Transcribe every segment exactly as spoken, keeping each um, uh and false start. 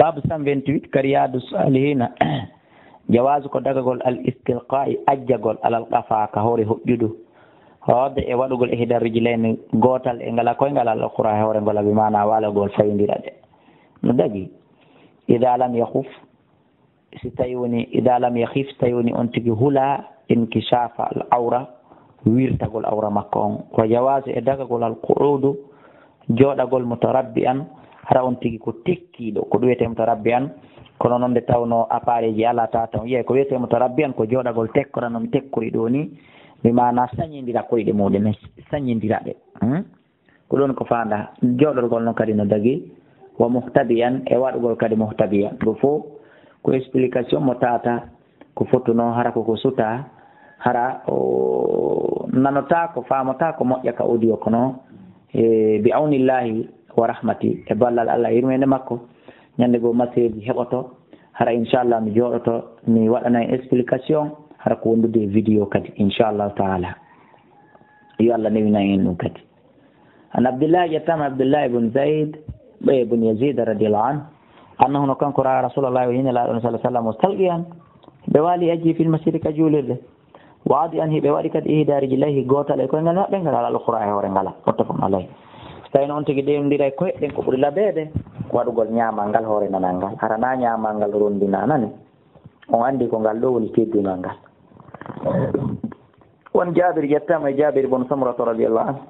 Baabu cent vingt-huit ka Riyaadu Saalihina. Jawaazu ko dagagol al istilqaa'i ajjagol alal qafaa ka hoore hoƴƴudu. Hoode e waɗugol ihda rijlayni gootal e ngala koyngal al ukhra e hoore ngola bi maana waalagol fayindira ɗe. No dagi. Ida lam yakhuf, si tawi woni, ida lam yakhif, tawi woni on tigi hula inkishafa al awra, wirtagol awra makko on. Wa jawaazu e dagagol al qu'udu, jooɗagol mutarabbi'an, hara on tigi ko tekkiiɗo, ko ɗum wiyetee mutarabbi'an, kono noon nde tawnoo appareil ji alaa tata, on yiyay ko wiyetee mutarabbi'an ko jooɗagol tekkorano mi tekkori ɗo ni, mi maana sañindira koyɗe muɗum, sañindira ɗe. Hmm? Ko ɗum ko faanda, jooɗorgol noon kadi no dagi, wa muhtabi'an e waɗugol kadi muhtabi'an. Ɗum fof ko explication mo tata, ko fottuno hara ko ko suta, hara o nanota ko famota ko moƴƴa ka audio kono, e, bi awnillahi wa rahmati, e ballal Allah e yurmeende makko, ñande goo maseeji heɓoto, hara inchallah mi jooɗoto, mi waɗana en explication, hara ko wondude e vidéo kadi, inchallahu taala. Yo Allah newina en ɗum kadi. An Abdillahi, ƴettama Abdillahi ibn Zayd, e, ibn Yazid radiyallahu anhu, annahu no kanko ra'a Rasulullah o yini laaɗo sallallahu alaihi wasallam o salqiyan, ɓe waali ajji fil masjid ka juulirde. Waadi an hiɓe waɗi kadi ihda rijlayhi gootal e koyngal maɓɓe ngal ala al ukhra e hoore ngala. Muttafaqun alayhi. So tawino on tigi ɗewndiray koyɗen ko ɓuri labeede, waɗugol ñaamal ngal hoore nanal ngal. Hara na ñaamal ngal rondina nani. On anndi ko ngal ɗo woni teddungal ngal. Won Jaabir, ƴettama e Jaabir ibn Samurata radiyallahu anhu.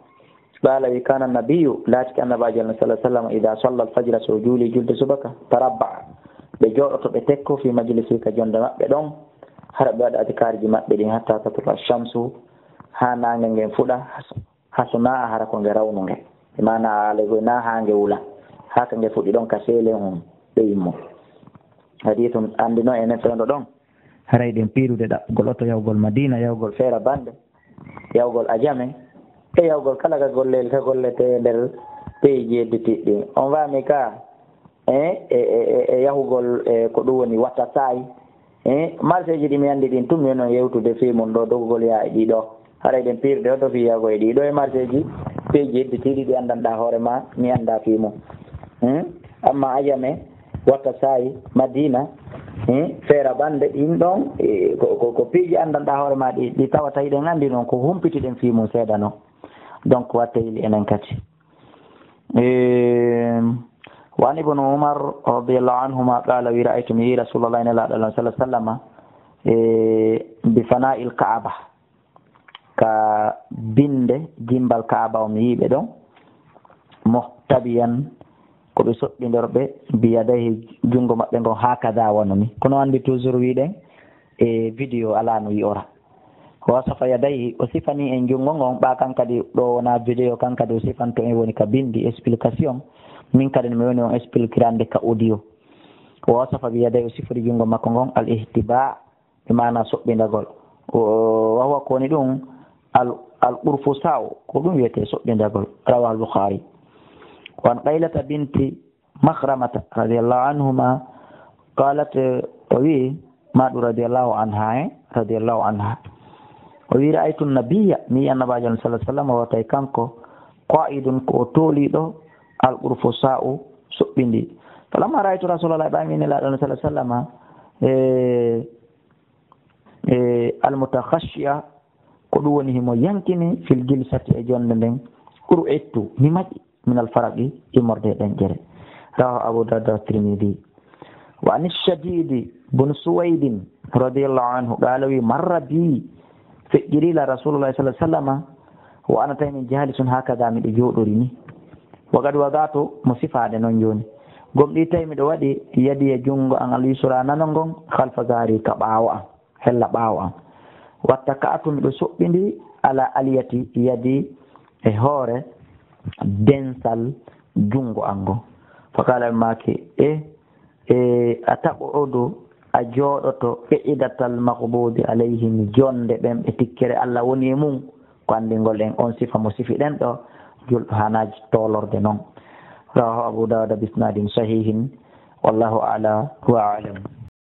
Qaala wi, kaana nabiyyu, laatike annabaajo Allah sallallahu alaihi wasallam, ida salla al fajra, so juuli julde subaka, tarabba, ɓe jooɗoto, ɓe tekko, fi majlisi, ka jonde maɓɓe ɗon, hara ɓe waɗa adkaarji maɓɓe ɗin, hatta tatlu'a shamsu, haa naange ngen fuɗa, has-, hasuna, hara ko nge rawnunge. E maana, alay goy na haa nge wula, haa ka nge fuɗi ɗon ka seele hun, ɓe immo. Hadithun anndino enen fewndo ɗon. Haray ɗen piirude ɗaɓɓugol oto yahugol Madina, yahugol Feera Bande, yahugol Ajame, e yahugol kala ka golleel ka golletee nder peeji yedditiiɗi. On faami ka, e, e, e, e, e yahugol, e, ko ɗum woni watta saayi. E, marseeji ɗi mi anndi ɗin tun, mi woni on yewtude fii mun ɗo, dogugol yaa e ɗi ɗo. Haray ɗen piirude oto fii yahugol e ɗi ɗo e marseeji, peeji yedditiiɗi ɗi anndanɗaa hoore ma, mi anndaa fii mun. Hmm? Amma Ajame, watta saayi, Madina, eh, Feera Bande, ɗin ɗon, eh, ko, ko, ko piiji anndanɗaa hoore ma ɗi, ɗi tawata hiɗen anndi noon, ko humpitiɗen fii mum seeɗa noon. Donc, watte yili enen kadi. Eh, wa an Ibnu Umar radiyallahu anhuma qala, wi, ra'aytu, mi yi Rasulullah, Nelaaɗo Allah sallallahu alaihi wasallam, eh, bi fana'il Ka'aba. Ka binde gimbal Kaaba o mi yiiɓe ɗon, muhtabiyan, ko ɓe soɓɓindorɓe, biyadayhi, junngo maɓɓe ngon, hakada wano ni. Kono anndi toujours wiɗen e vidéo alaa no yi'ora. Wasafa yadayhi, o sifani en junngo ngon, ɓa kan kadi ɗo wona vidéo, kan kadi o sifanto en woni ka bindi, explication. Min kadi no mi woni on expliquerande ka audio. Wasafa biyadayhi, o sifori junngo makko ngon, al ihtiba, e maana soɓɓindagol. O, wa huwa ko woni ɗum al, al qurfusa'u, ko ɗum wiyetee soɓɓindagol. Rawahu al Bukhari. Wa an Qaylata binti Makhramata radiyallahu anhuma qalat, o wi, maɗu radiyallahu anha, eh, radiyallahu anha. O wi, ra'aytu nabiyya, mi yi annabaajo sallallahu alaihi wasallam, o tawi kanko, qa'idun, ko o tooliiɗo, al qurfusa'u, soɓɓindi. Falamma ra'aytu Rasulullah, ɓay mi Nelaaɗo sallallahu alaihi wasallam, eh, e, al-mutakhashshi'a, ko ɗum woni himo yankini fil jilsati e jonde nden, qur'ittu, mi maƴi, min al-faraqi, immorde e ɗenƴere. Rawahu Abu Dawud wa Tirmidhi. Wa an Shadidi bun Suwaidin radiyallahu anhu, qala wi, marra bi, feƴƴiri la Rasulullah sallallahu alaihi wasallam, wa ana tawi min jalisun hakada, miɗo jooɗori ni. Wa qad wada'tu, mo sifaade non jooni. Gomɗii tawi miɗo waɗi yadiya, junngo an, al-yusra, nano ngon, khalfa zahri, ka ɓaawo an, hella ɓaawo an. Wattaka'tu, miɗo soɓɓindi, ala aliyati yadi, e hoore densal junngo an ngon. Fa qala, maaki, e, e, a taq'udu, a jooɗoto, qi'datal maghdubi alayhim, jonde ɓen ɓe tikkere Allah woni e mum. Ko anndingol en on sifa mo sifiɗen ɗo, julɗo haanaa toolorde non. Rawahu Abu Dawud bi isnadin sahihin. Wallahu a'la wa a'lam.